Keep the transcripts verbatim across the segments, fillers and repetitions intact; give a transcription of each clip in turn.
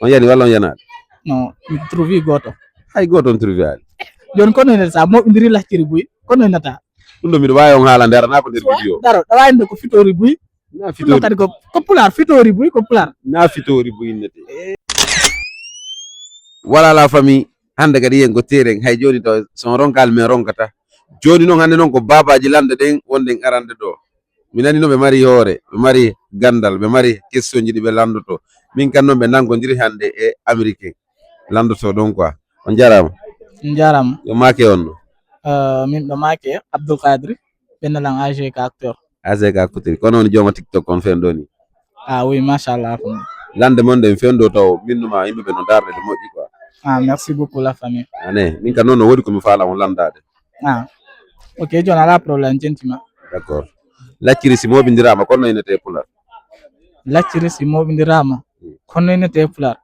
On yani walla on yanaali? Non, mi trouvi gooto. Hay gooto on trouvi aali. Jooni kono ene sa moɓindiri lacciri buy, kono ene ta. Ɗum ɗo miɗo waawi on haalande, aranaa ko nder vidéo. Daro, ɗa waawi nde ko fitori buy. Na fitori. Kadi ko, ko pulaar, fitori buy, ko pulaar. Na fitori buy innete. Voilà la famille, hannde kadi yen ko teeren, hay jooni taw so on ronkaali men ronkata. Jooni noon hannde noon ko baabaaji lande ɗen wonde en arande ɗo. Mi nani no ɓe mari hoore, ɓe mari gandal, ɓe mari questionji ɗi ɓe landoto. Min kan noon ɓe nangodiri hannde e Américain. Landoto ɗon quoi. On jarama. On jarama. Yo make on no. Euh, min ɗo make Abdoul Kadri, ɓendalan A G K acteur. A G K acteur. Kono on jooma TikTok on fen ɗo ni. Ah oui, machallah. Lande mon ɗen fen ɗo taw min numa yimɓe ɓe no darde ɗe moƴƴi quoi. Ah, merci beaucoup la famille. Ane, min kan noon no woodi ko mi faala on landade. Ah. Ok, jooni alaa problème, jentima. D'accord. Lacciri si moɓindirama, kono innete e pular. Lacciri si moɓindirama, kono innete e pular.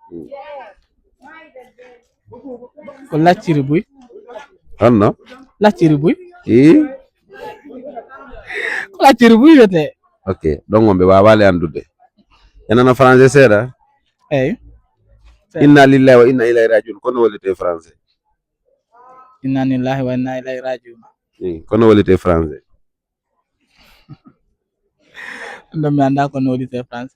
Ko lacciri buy. Honno? Lacciri buy. I? Ko lacciri buy wiyete. Ok, donc on ɓe waawali anndude. En nana français seeɗa? Eyi. Inna lillahi wa inna ilayhi rajiun, kono wallite français? Inna lillahi wa inna ilayhi rajiun. I, kono wallite français? Ɗum ɗo mi annda kono wallite français.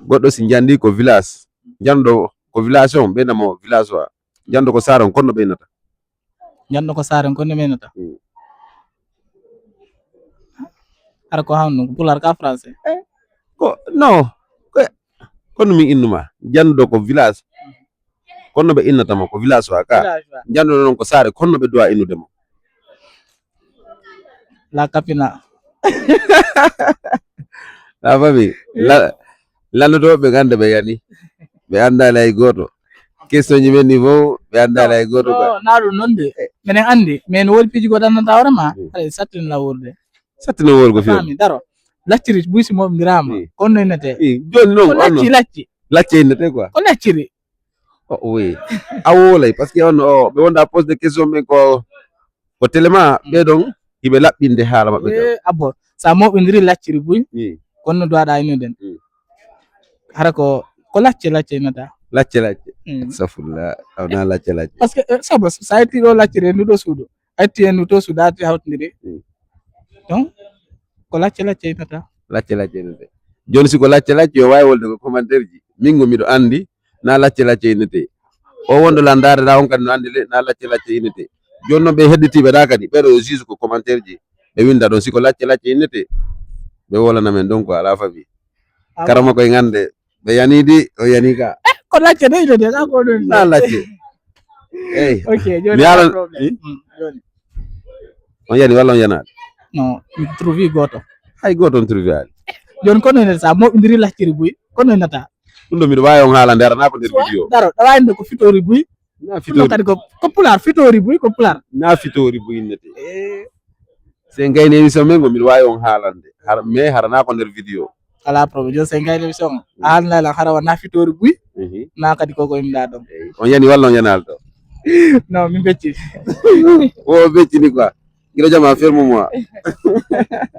Goɗɗo si jandi ko village, janɗo ko village on, ɓeynamo village wa. Janɗo ko saare on, kono ɓeynata. Janɗo ko saare on, kono ɓeynata. Mm. Hara ko hawno, ko pulaar ka français? Eh, ko, non, ko, kono min innuma, janɗo ko village. Kono ɓe innata mo ko village wa ka. Village wa. Janɗo noon ko saare, kono ɓe duwa innude mo. La kapina. La famille, la, lanndotooɓe ɓe ganda ɓe yani. Ɓe anndaali hay gooto. Questionji men ni fof, ɓe anndaali hay gooto quoi. Non, na ɗum noon de. Menen anndi, mais no woodi piiji goɗɗi anndantaa hoore ma. Mm. Haɗa sattina la wuurde. Sattina wuurde ko feewi. Faami, daro. Lacciri buy si moɓindirama. Mm. Kono no innete. Mm. Jooni noon, ko lacci, lacci. Lacci innete quoi. Ko lacciri. Oh, oui. A wolay, parce que on, oh, ɓe wonda poste de question, mais ko, ko tellement ɓe ɗon, hiɓe laɓɓinde haala maɓɓe ɗon. Eh, abbo, sa moɓindiri lacciri buy, mm, kono no duwaɗa innude. Mm. Hara ko, ko lacce, lacce innata. Lacce, lacce. Mm. Astafurlah, a wona lacce, lacce. Parce que, eh, sabo, sa yetti ɗo lacciri e ndu ɗo suudu. A yetti e ndu to suudu, a yetti hawtindiri. Mm. Donc, ko lacce, lacce innata. Lacce, lacce innata. Jooni si ko lacce, lacce, yo waawi wolde ko commentaire ji. Min ngo miɗo anndi, na lacce lacce innete. O wonɗo landaade na on kadi no anndi le, na lacce lacce innete. Jooni noon ɓe hedditiiɓe ɗa kadi, ɓeɗo yo juge ko commentaire ji. Ɓe winda ɗon, si ko lacce lacce innete, ɓe wolana men ɗon ko alaa fabi. Ah, karama koye ngannde, ɓe yaniidi, o yani ka. Eh, ko lacce de innete, ka ko ɗum. Na lacce. Eyi. Ok, jooni mi ala problème. Hmm, jooni. On yani walla on yanaade? Non, mi trouvi gooto. Hay gooto on trouvi aali. Jooni kono ene sa moɓindiri lacciri buy, kono ene ta. Ɗum ɗo miɗo waawi on haalande, aranaa ko nder vidéo. Daro, ɗa waawi nde ko fitori buy. Na fitori. Ɗum ɗo kadi ko, ko pulaar, fitori buy, ko pulaar. Na fitori buy innete. Eh. Si en gayni émission men ngo, miɗo waawi on haalande. Har, mais haranaa ko nder vidéo. Alaa problème. Jooni si en gayni émission ngo, a haalnay lan hara wona fitori buy, mhm, na kadi koko innda ɗon. Eyi. On yani walla on yanaali ɗo? Non, min becci. O beccini quoi. Giɗo jama, ferme moi.